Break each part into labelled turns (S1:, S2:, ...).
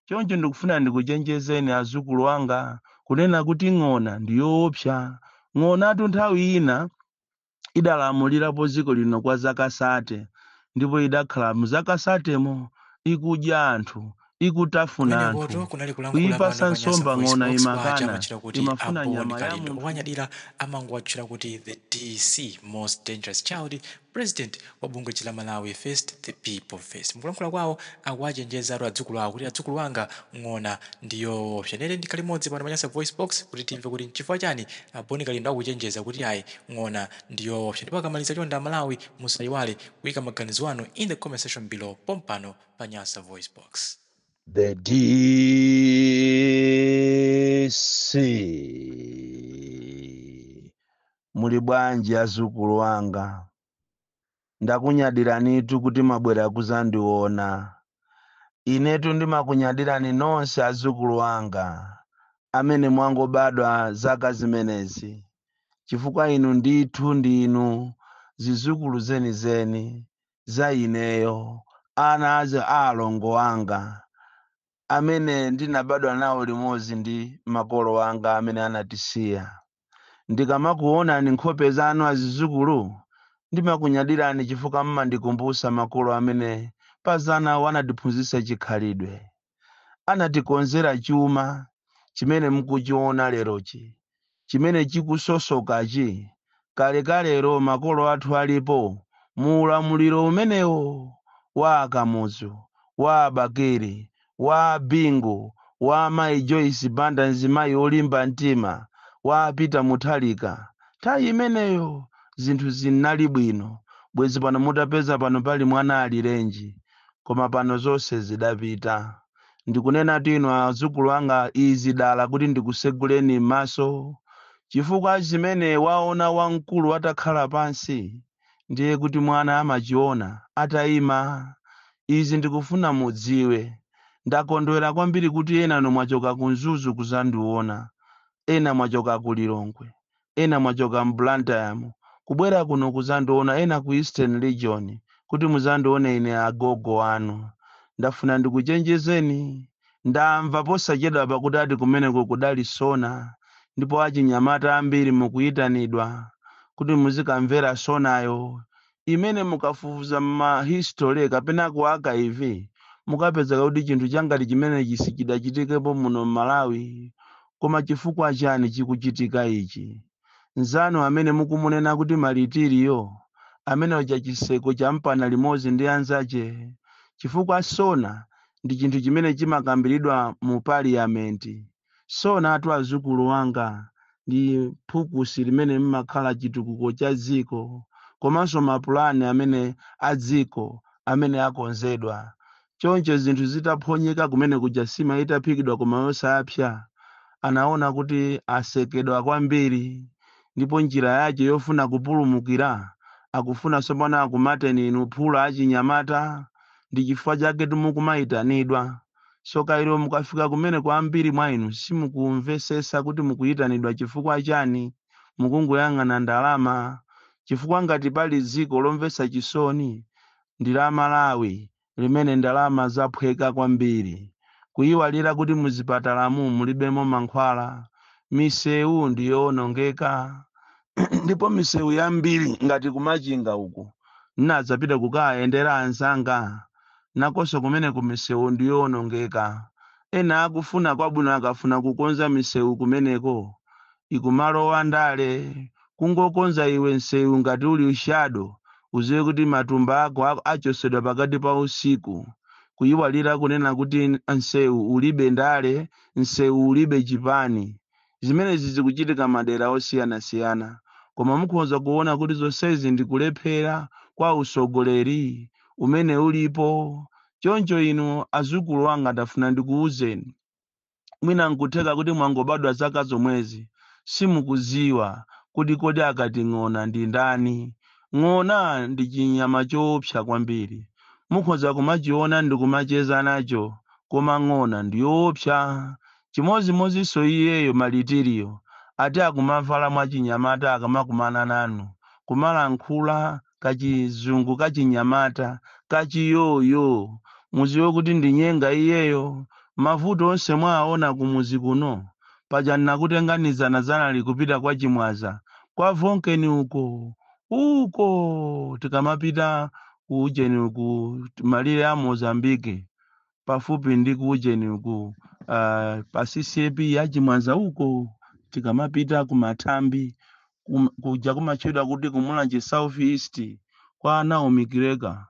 S1: Choncho ndikufuna ndikuchenjezeni azukulu anga kunena kuti ng'ona ndi yoopsa. Ng'onatu nthawi ina idalamulirapo dziko lino kwa zaka 30, ndipo idakhala muzaka 30mo ikudya anthu, ikutafuna
S2: Kumenekotu
S1: anthu.
S2: kunali kulankhula pano
S1: Kuyipasa
S2: pa Nyasa
S1: nsomba
S2: Voice
S1: ng'ona
S2: Box kwa aja
S1: imakana,
S2: amatchedwa kuti
S1: imafuna
S2: a Bon
S1: nyama ya
S2: Kalindo.
S1: munthu.
S2: Owanyadira amangowatchula kuti the DC, most dangerous child, president wa bungwe la Malawi First, the People First. Mukulankhula kwawo akuwachenjezatu adzukulu awo kuti, "Adzukulu anga, ng'ona ndiyoopsa." Nere ndikhale limodzi pano pa Nyasa Voice Box kuti timve kuti nchifukwa chani a Bon Kalindo akuchenjeza kuti ayi, ng'ona ndiyoopsa. Ndipo akamaliza, chonde Amalawi, musayiwale kuyika maganizo anu in the comment section below pompano pa Nyasa Voice Box.
S1: The DC, muli bwanji azukulu anga? Ndakunyadiranitu kuti mwabwera kuzandiona. Inetu ndimakunyadirani nonse azukulu anga amene mwangobadwa zaka zimenezi, chifukwa inu ndithu ndinu zizukulu zenizeni za ineyo, ana aza a alongo anga amene ndinabadwa nawo limodzi ndi makolo anga amene anatisiya. Ndikamakuonani nkhope zanu azizukulu, ndimakunyadirani chifukwa mmandikumbusa makolo amene pazana anatiphunzitsa chikhalidwe, anatikonzera chuma chimene mukuchiona lerochi, chimene chikusosokachi. Kalekalero makolo athu alipo mu ulamuliro umenewo wa Akamuzu, wa Abakiri, wa Bingu, wa Mayi Joyce Banda, mzimayi olimba mtima, wa Peter Mutharika, nthawi imeneyo zinthu zinali bwino. Bwezi pano mutapeza pano pali mwana alirenji, koma pano zonse zidapita. Ndikunenatu inu azukulu anga izi dala kuti ndikuseguleni m'maso, chifukwa zimene waona wamkulu atakhala pansi ndiye kuti mwana amachiona atayima. Izi ndikufuna mudziwe. Ndakondwera kwambiri kuti enanu mwachoka ku Mzuzu kuzandiona, ena mwachoka ku Lilongwe, ena mwachoka m'Blantyre kubwera kuno kuzandiona, ena ku Eastern Region kuti muzandione ine agogo anu. Ndafuna ndikuchenjezeni. Ndamva posachedwa pakuti ati kumeneko kudali SONA, ndipo achinyamata ambiri mukuyitanidwa kuti muzikamvera SONAyo, imene mukafufuza ma history kapena ku archive mukapeza kuti chinthu changati chimenechi sichidachitikepo muno m'Malawi. Koma chifukwa chani chikuchitika ichi? Nzanu amene mukumunena kuti Malitiriyo, amene uja chiseko champana limodzi ndi anzache, chifukwa SONA ndi chinthu chimene chimakambiridwa mu parliament. SONA atu, azukulu wanga, ndi phukusi limene mmakhala chitukuko cha dziko komanso mapulani amene a dziko amene akonzedwa. Choncho zinthu zitaphonyeka kumene kuja, sima itaphikidwa koma yosapsa, anaona kuti asekedwa kwambiri, ndipo njira yake yofuna kupulumukira akufuna tsopano akumateni inu phula achinyamata. Ndi chifukwa chake timukumayitanidwa. Soka ilo mukafika kumene, kwambiri mwa inu simukumvesesa kuti mukuyitanidwa chifukwa chani, mukungoyang'ana ndalama. Chifukwa ngati pali dziko lomvetsa chisoni ndi la Malawi, limene ndalama zaphweka kwambiri, kuyiwalira kuti muzipatalamu mulibemo mankhwala, misewu ndiyowonongeka. Ndipo misewu yambiri ngati kuMachinga uku nnadzapita kukayendera anzanga, nakonso kumene ku misewu ndiyowonongeka. Ena akufuna kwabwino akafuna kukonza misewu kumeneko ikumalowa ndale. Kungokonza iwe msewu, ngati uli shadow, uziwe kuti matumba ako achosedwa pakati pa usiku. Kuyiwalira kunena kuti msewu ulibe ndale, msewu ulibe chipani. Zimenezi zikuchitika madera osiyanasiyana, koma mukhoza kuona kuti zonsezi ndikulephera kwa usogoleri umene ulipo. Choncho inu azukulu anga, ndafuna ndikuwuzeni, mwina nkutheka kuti mwangobadwa zaka zomwezi, simukuziwa kuti kodi akati ng'ona ndi ndani. Ng'ona ndi chinyama choopsa kwambiri. Mukhoza kumachiona ndi kumacheza nacho, koma ng'ona ndi yoopsa. Chimodzimodzinso iyeyo Malitiriyo, ati akumavala mwachinyamata, akamakumana nanu kumalankhula kachizungu kachinyamata kachiyoyo, muziwe kuti ndi nyenga iyeyo. Mavuto onse mwaona kumuzi kuno, paja ndinakutengani zanazanali kupita kwa Chimwaza, kwa Vonkeni uko uko, tikamapita kuujeni uku malire a Mozambike, pafupi ndi kuujeni uku, pa CCAP ya Chimwaza uko, tikamapita kumathambi kuja kumatchedwa kuti kumulanje South East, kwa Naomi Kireka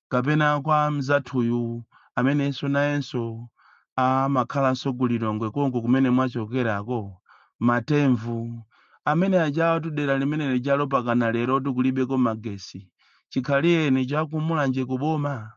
S1: kapena kwa mzathuyu amenenso nayenso amakhalanso ku Lilongwe konko kumene mwachokerako, Matemvu amene ajawatu. Dera limene lijalo pakana lero tikulibeko magesi chikhaliyeni chakumulanje kuboma.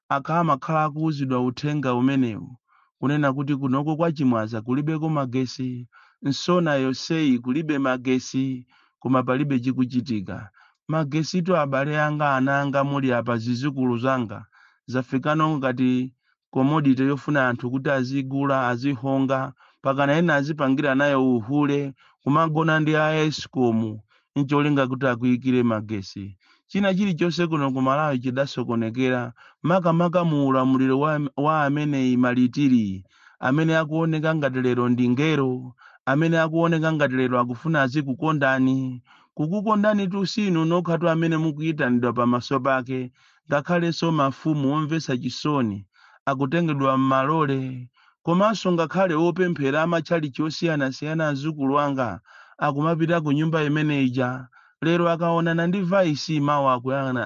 S1: Akamakhala akuwuzidwa uthenga umenewu kunena kuti kunoko kwa Chimwaza kulibeko magesi, nsona yonseyi kulibe magesi, koma palibe chikuchitika. Magesitu, abale anga, ana anga muli apa, zizukulu zanga, zafikano ngati commodity yofuna anthu kuti azigula, azihonga, pakana ena azipangira nayo uhule, kumagona ndi a ESCOM ncholinga kuti akuyikire magesi. China chilichonse kuno ku Malawi chidasokonekera, makamaka mu ulamuliro wa ameneyi Malitiri, amene akuoneka ngati lero ndi ngero, amene akuoneka ngati lero akufuna azikukondani. Kukukondani tusinu nokhatu amene mukuyitanidwa pamaso pake. Ngakhalenso mafumu omvetsa chisoni akutengedwa m'malole, komanso ngakhale opemphera amatchalichi osiyanasiyana, azukulu anga, akumapita ku nyumba imene ija. Lero akaonana ndi vice, mawa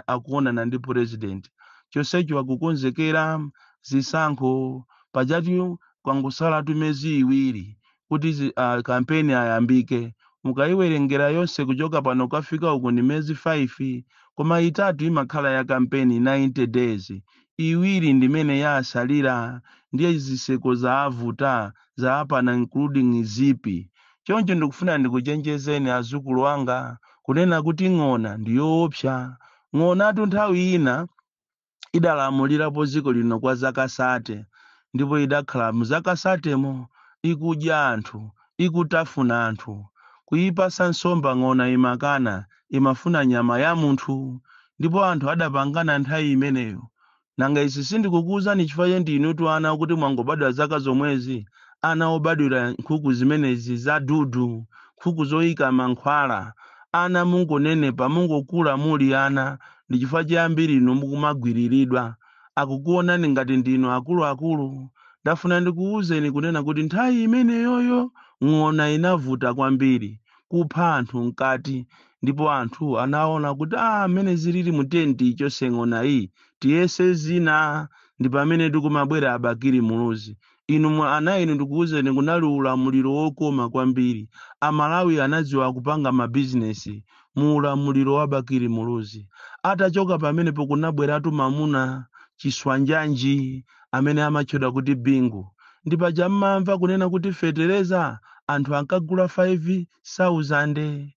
S1: akuonana ndi president. Chonsecho akukonzekera zisankho. Pajatu kwangosalatu miyezi 2 kuti kampeni ayambike. Mukayiwerengera yonse kuchoka pano kukafika uku ndi miyezi 5, koma 3 imakhala ya kampeni, 90 days. 2 ndimene yasalira, ndiye ziseko zaavuta, zaapana, including zipi. Choncho ndikufuna ndikuchenjezeni, azukulu anga, kunena kuti ng'ona ndiyoopsa. Ng'onatu nthawi ina idalamulirapo dziko lino kwa zaka 30, ndipo idakhala muzaka 30mo ikudya anthu, ikutafuna anthu. Kuyipasa nsomba ng'ona imakana, imafuna nyama ya munthu. Ndipo anthu adapangana nthawi imeneyo. Nanga izi sindikukuwuzani chifukwa ndinutu ana kuti mwangobadwa zaka zomwezi, ana obadwira nkhuku zimenezi za dudu, nkhuku zoyika mankhwala. Ana mungonenepa, mungokula muli ana. Ndi chifukwa chiyambiri inu mukumagwiriridwa, akukuonani ngati ndinu akuluakulu. Ndafuna ndikuwuzeni kunena kuti nthawi imeneyoyo ng'ona inavuta kwambiri kupha anthu mkati, ndipo anthu anaona kuti amene zilili mu tenti ichonse ng'ona iyi, tiyese zina. Ndi pamene tikumabwera Abakiri Muluzi. Inu mwa ana inu, ndikuwuzeni, kunali ulamuliro wokoma kwambiri. Amalawi anadziwa kupanga mabizinesi mu ulamuliro wa Bakiri Muluzi. Atachoka pamenepo kunabweratu mamuna chiswanjanji amene amatchedwa kuti Bingu. Ndi paja mmamva kunena kuti fetereza anthu ankagula 5000.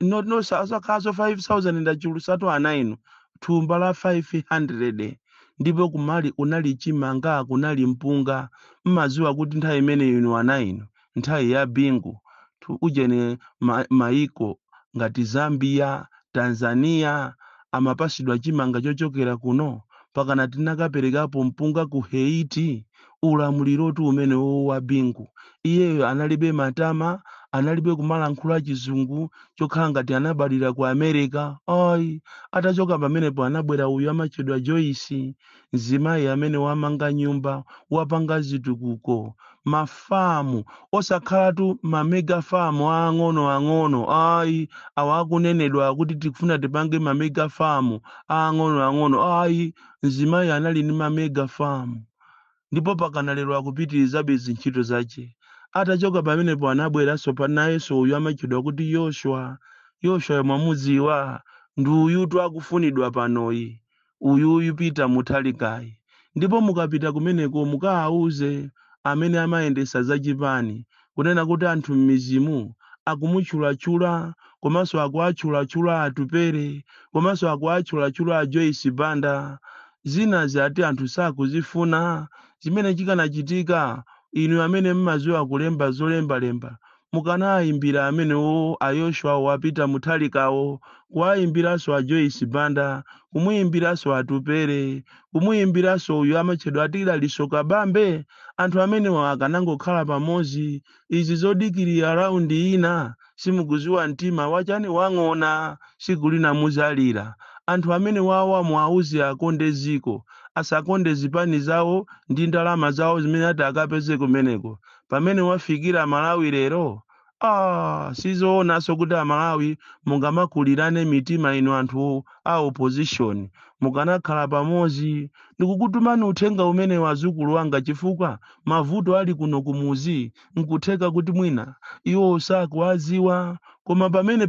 S1: No, no, sakhaso 5000, ndachulusatu ana inu, thumba la 500. Ndipo kumali kunali chimanga, kunali mpunga. Mmadziwa kuti nthawi imene inu ana inu, nthawi ya Bingu, ujene maiko ngati Zambia, Tanzania amapasidwa chimanga chochokera kuno, pakana tinakaperekapo mpunga ku Haiti. Ulamulirotu umenewo wa Bingu. Iyeyo analibe matama, analibe kumalankhula chizungu chokhala ngati anabadwira ku America, ayi. Atachoka pamenepo anabwera uyu amatchedwa Joyce, mzimayi amene wamanga nyumba, wapanga zitukuko, mafamu, osakhalatu ma mega farm ang'ono ang'ono, ayi. Awa akunenedwa kuti tikufuna tipange ma mega farm ang'ono ang'ono, ayi. Mzimayi anali ndi ma mega farm, ndipo pakana lero akupitirizabe zintchito zace. Atachoka pamenepo anabweranso panayenso uyu amatchedwa kuti Yoshua. Yoshua mwamudziwa, ndi uyutu akufunidwa panoyi, uyuyu Peter Mutharikayi. Ndipo mukapita kumeneko mukawauze amene amayendesa zachipani kunena kuti anthu m'mizimu akumutchulatchula, komanso akuatchulatchula Atupere, komanso akuatchulatchula a Joyce Banda. Zinazi ati anthu sakuzifuna. Zimene chikanachitika, inu amene mmaziwa kulemba zolembalemba, Mukanayimbira amenewo a Yoshua wapita Muthalikawo, kuwayimbiranso a Joyce Banda, kumuyimbiranso Atupere, kumuyimbiranso uyu amatchedwa Atilaliso Kabambe. Anthu amenewa akanangokhala pamodzi. Izi zodikirira round ina, simukuziwa mtima wachani wang'ona. Siku lina muzalira. Anthu amene wawa muwauze akonde ziko, asakonde zipani zawo ndi ndalama zawo zimene ati akapeze kumeneko. Pamene wafikira Malawi lero, ah, sizoonanso kuti Amalawi mungamakulirane mitima. Inu anthu a opposition, mukanakhala pamodzi. Ndikukutumani uthenga umene, wazukulu wanga, chifukwa mavuto ali kuno kumuzi nkutheka kuti mwina iwo sakuwaziwa, koma pamene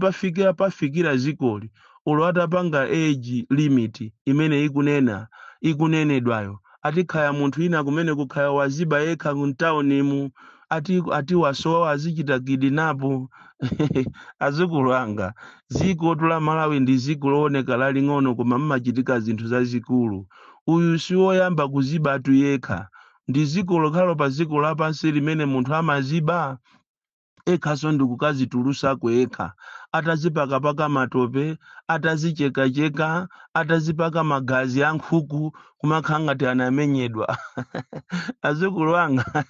S1: pafikira zikoli, olo atapanga age limit imene ikunenedwayo, atikhaya munthu ina kumene kukhaya waziba yekha mtaunimu, ati wasowa, azichita kidnap. Azukulu anga, dziko la Malawi ndi dziko looneka laling'ono, koma mmachitika zinthu zazikulu. Uyu si woyamba kuzibatu yekha. Ndi dziko lokhalo pa dziko lapansi limene munthu amaziba ekhaso ndikukazitulusako yekha, atazipakapaka matope, atazichekacheka, atazipaka magazi a nkhuku, kumakhala ngati anamenyedwa. Azukulu anga,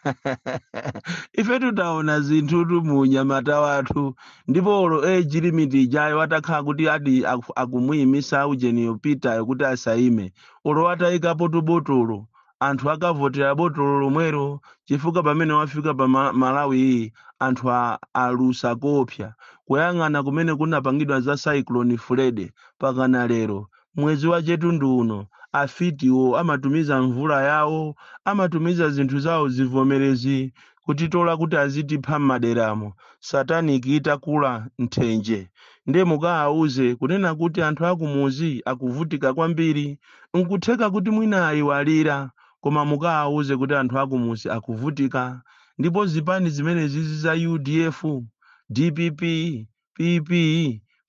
S1: ife tutaona zinthutu mu unyamata wathu. Ndipo olo age limit ijayo atakhala kuti ati akumuyimisa ujeniyo Pitayo kuti asayime, olo atayikapo tubotolo, anthu akavotera botolo lomwelo, chifukwa pamene wafika pa Malawi iyi, anthu alusa kopsa. Kuyang'ana kumene kunapangidwa za Cyclone Freddy, pakana lero mwezi wachetundu uno, afitiwo amatumiza mvula yawo, amatumiza zinthu zawo, zivomerezi, kutitola kuti azitipha m'maderamo, satanic itakula nthenje. Ndiye mukaawuze kunena kuti anthu akumuzi akuvutika kwambiri. Nkutheka kuti mwina ayiwalira, koma mukaawuze kuti anthu akumuzi akuvutika. Ndipo zipani zimene zizi za UDF, DPP, PP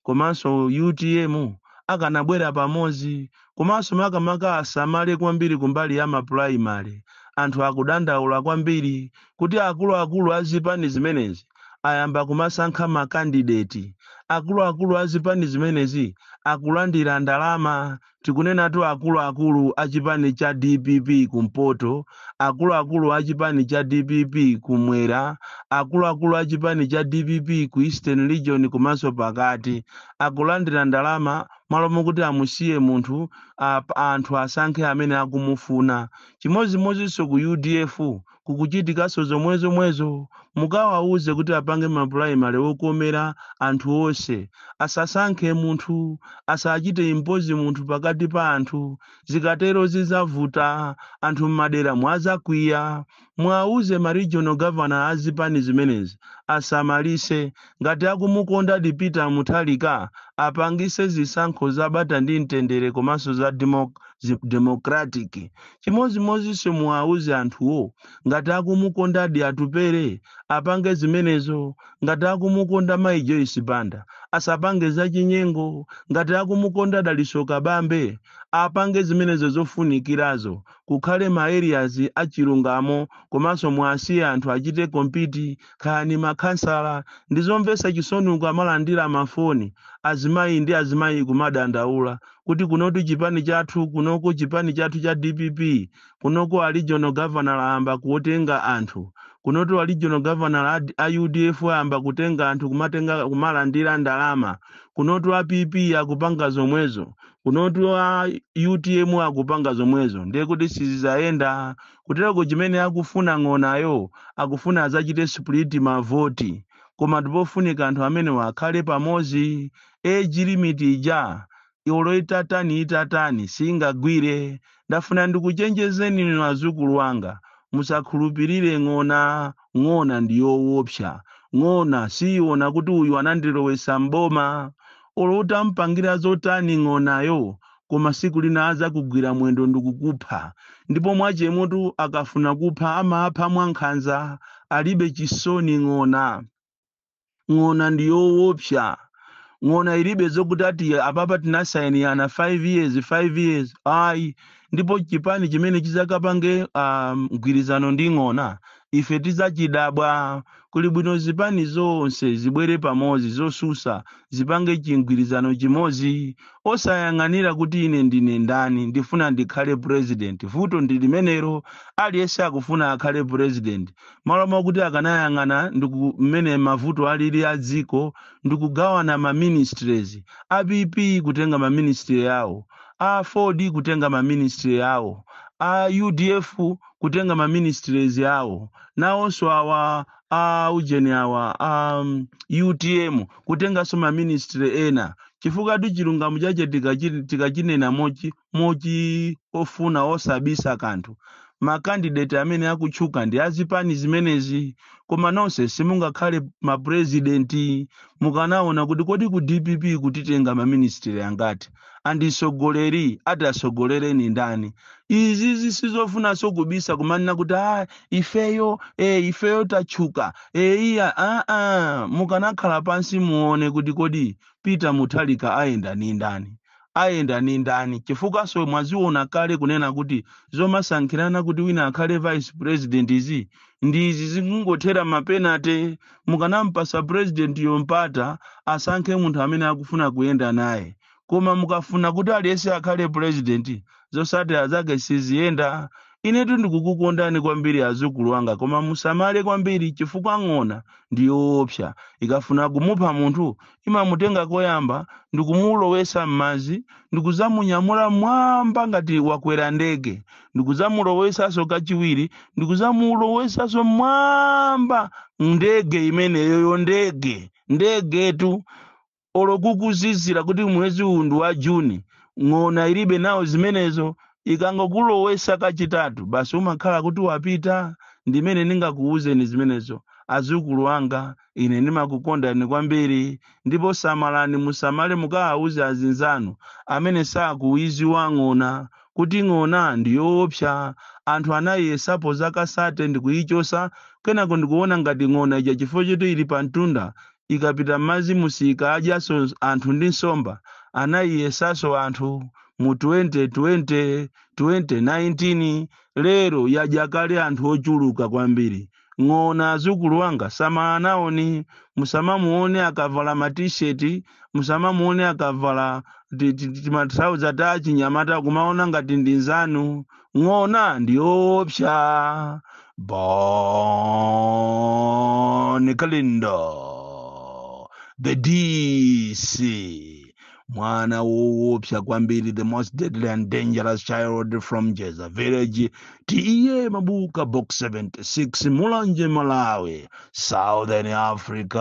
S1: komanso UTM akanabwera pamodzi, komanso makamaka asamale kwambiri kumbali ya ma primary. Anthu akudandaula kwambiri kuti akuluakulu a zipani zimenezi ayamba kumasankha ma candidate. Akuluakulu a zipani zimenezi akulandira ndalama. Tikunenatu akuluakulu a chipani cha DPP kumpoto, akuluakulu a chipani cha DPP kumwera, akuluakulu a chipani cha DPP ku Eastern Region komanso pakati, akulandira ndalama malo mokuti amusiye munthu, anthu asankhe amene akumufuna. Chimodzimodzinso ku UDF kukuchitikanso zomwezomwezo. Mukawawuze kuti apange ma primary okomera anthu onse, asasankhe munthu, asachite impose munthu pakati pa anthu. Zikatero zidzavuta, anthu m'madera mwazakwiya. Mwauze ma regional governor azipani zimenezi asamalise. Ngati akumukonda Peter Mutharika, apangise zisankho zabata ndi mtendere komanso za democratic. Chimodzimodzinso muwauze anthuwo, ngati akumukondadi Atupere, apange zimenezo. Ngati akumukonda Mayi Joyce Banda, asapange zachinyengo. Ngati akumukonda Daliso Kabambe, apange zimenezo zofunikirazo, kukhale ma areas achilungamo, komanso mwasiye anthu achite compete khani makhansala. Ndizomvetsa chisoni ukamalandira mafoni, azimayi ndi azimayi kumadandaula kuti kunotu chipani chathu, kunoko chipani chathu cha DPP, kunoko a regional governor ayamba kutenga anthu, kunotu a regional governor a UDF ayamba kutenga anthu, kumatenga kumalandira ndalama, kunotu a PP akupanga zomwezo, kunotu a UTM akupanga zomwezo. Ndiye kuti sizizayenda kutereko. Chimene akufuna ng'onayo, akufuna azachite split mavoti, koma ndipofunika anthu amene akhale pamodzi. Age limit ija, olo itatani itatani, singagwire. Ndafuna ndikuchenjezeni inu azukulu anga, musakhulupirire ng'ona. Ng'ona ndi yoopsa. Ng'ona siyiona kuti uyu anandilowesa mboma. Olo utampangira zotani ng'onayo, koma siku lina azakugwira mwendo ndikukupha. Ndipo mwachemutu akafuna kupha, amapha mwankhanza, alibe chisoni ng'ona. Ng'ona ndi yoopsa. Ng'ona ilibe zokuti ati apapa tinasayiniyana 5 years, 5 years, ayi. Ndipo chipani chimene chizakapange mgwirizano ndi ng'ona, ife tidzachidabwa. Kuli bwino zipani zonse zibwere pamodzi zosusa, zipange chigwirizano chimodzi, osayang'anira kuti ine ndine ndani, ndifuna ndikhale president. Vuto ndi limenelo, aliyense akufuna akhale president, malo mwakuti akanayang'ana ndiku mmene mavuto alili a dziko ndikugawana ma ministries. A PP kutenga ma ministry yawo, a AFORD kutenga ma ministry yawo, a UDF kutenga ma ministries yawo, nawonso awa a ujeni awa UTM kutenganso ma ministry ena, chifukwa tu chilungamo chache tikachinena mochi ofuna osabisa kanthu, ma candidate amene akutchuka ndi azipani zimenezi, koma nonse simungakhale ma president. Mukanaona kuti kodi ku DPP kutitenga ma ministry angati, andisogoleri ati asogolereni ndani? Izi zisizofunanso kubisa, kumanena kuti ah, ifeyo ifeyo tatchuka iya. Mukanakhala pansi muone kuti kodi Peter Mutharika ayenda ni ndani, ayenda ni ndani, chifukwaso mwaziona kale kunena kuti zomasankhirana kuti wina akhale vice president izi ndizi zikungothera ma penalty. Mukanampasa president yompata asankhe munthu amene akufuna kuyenda naye, koma mukafuna kuti aliyense akhale president, zosatira zake siziyenda. Inetu ndikukukondani kwambiri azukulu anga, koma musamale kwambiri, chifukwa ng'ona ndiyoopsa. Ikafuna kumupha munthu imamutenga koyamba ndikumulowesa m'madzi, ndikuzamunyamula mwamba ngati wakwera ndege, ndikuzamulowesanso kachiwiri, ndikuzamulowesanso mwamba ndege imeneyoyo, ndege ndegetu olo kukuzizira kuti mwezi uwu ndi wa Juni, ng'ona ilibe nawo zimenezo. Ikangokulowesa kachitatu basi umakhala kuti wapita. Ndimene ndingakuwuzeni zimenezo, azukulu anga. Ine ndimakukondani kwambiri, ndipo samalani, musamale, mukawawuze azinzanu amene sakuiziwa ng'ona kuti ng'ona ndiyoopsa. Anthu anayiyesapo zaka 30 ndikuyichosa, kenako ndikuona ngati ng'ona ija, chifukwa choti ili pa mtunda, ikapita m'madzi musika adyaso anthu ndi nsomba. Anayiyesaso anthu mu 2020, 2019. Lero yadya kale anthu ochuluka kwambiri ng'ona. Azukulu anga, samala nawoni. Musamamuone akavala ma T-shirt, musamamuone akavala timatrauza ta chinyamata kumaona ngati ndi nzanu. Ng'ona ndiyoopsa. Bon Kalindo, the DC, mwana woopsa kwambiri, the most deadly and dangerous child from Jeza village, T/A Mabuka, Box 76, Mulanje, Malawi, Southern Africa.